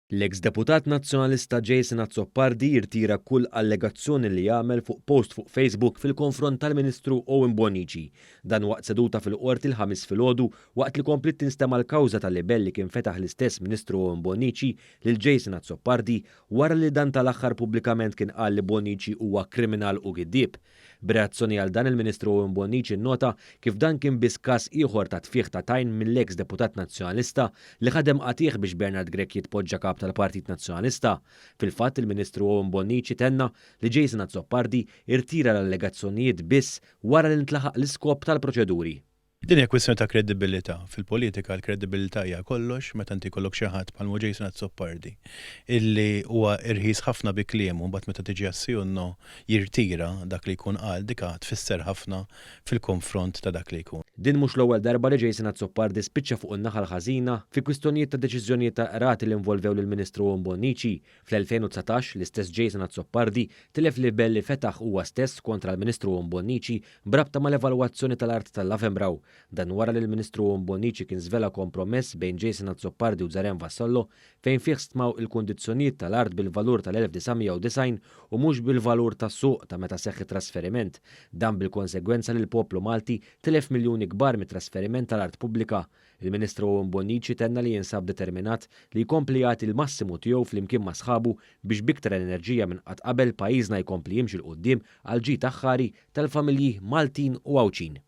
L-eks Deputat Nazzjonalista Jason Azzopardi jirtira kull allegazzjoni li għamel fuq post fuq Facebook fil-konfront tal-Ministru Owen Bonnici. Dan waqt seduta fil-Qorti l-Ħamis filgħodu waqt li kompliet tinstema' l-kawża ta' libell li kien fetaħ l-istess Ministru Owen Bonnici lil Jason Azzopardi wara li dan tal-aħħar pubblikament kien qal li Bonnici huwa kriminal u giddieb. B'reazzjoni għal dan il-Ministru Owen Bonnici nnota kif dan kien biss każ ieħor ta' tfigħ ta' tajn mill-eks Deputat Nazzjonalista li ħadem qatigħ biex Bernard Grech jitpoġġa Kap tal-Partit Nazzjonalista. Fil-fatt il-Ministru Owen Bonnici tenna li Jason Azzopardi irtira l-allegazzjonijiet biss wara li ntlaħaq l-iskop tal-proċeduri. Din hija kwistjoni ta' kredibilità. Fil-politika l-kredibilità hija kollox, meta inti jkollok xi ħadd bħal mhu Jason Azzopardi illi huwa irħis ħafna bi kliemu mbagħad meta tiġi għas-sì u n-no jirtira dak li jkun qal dika tfisser ħafna fil-konfront ta' dak li jkun. Din mhux l-ewwel darba li Jason Azzopardi spiċċa fuq in-naħa l-ħażina fi kwistjonijiet ta' deċiżjonijiet tal-qrati li involvew lill-Ministru Owen Bonnici. Fl-2019, l-istess Jason Azzopardi tilef libell li fetaħ huwa stess kontra l-Ministru Owen Bonnici b'rabta mal-evalwazzjoni tal-art tal-Lavembrau. Dan wara li l-Ministru Owen Bonnici kien żvela kompromess bejn Jason Azzopardi u Zaren Vassallo fejn fih stmaw il-kundizzjonijiet tal-art bil-valur tal-1990 u mhux bil-valur tas-suq ta' meta seħħ it-trasferiment. Dan bil-konsegwenza li l-poplu Malti tilef miljuni kbar mit-trasferiment tal-art pubblika. Il-Ministru Owen Bonnici tenna li jinsab determinat li jkompli jagħti l-massimu tiegħu flimkien ma' sħabu biex b'iktar enerġija minn qatt qabel pajjiżna jkompli jimxi 'l quddiem għall-ġid aħħari tal-familji Maltin u Għawdxin.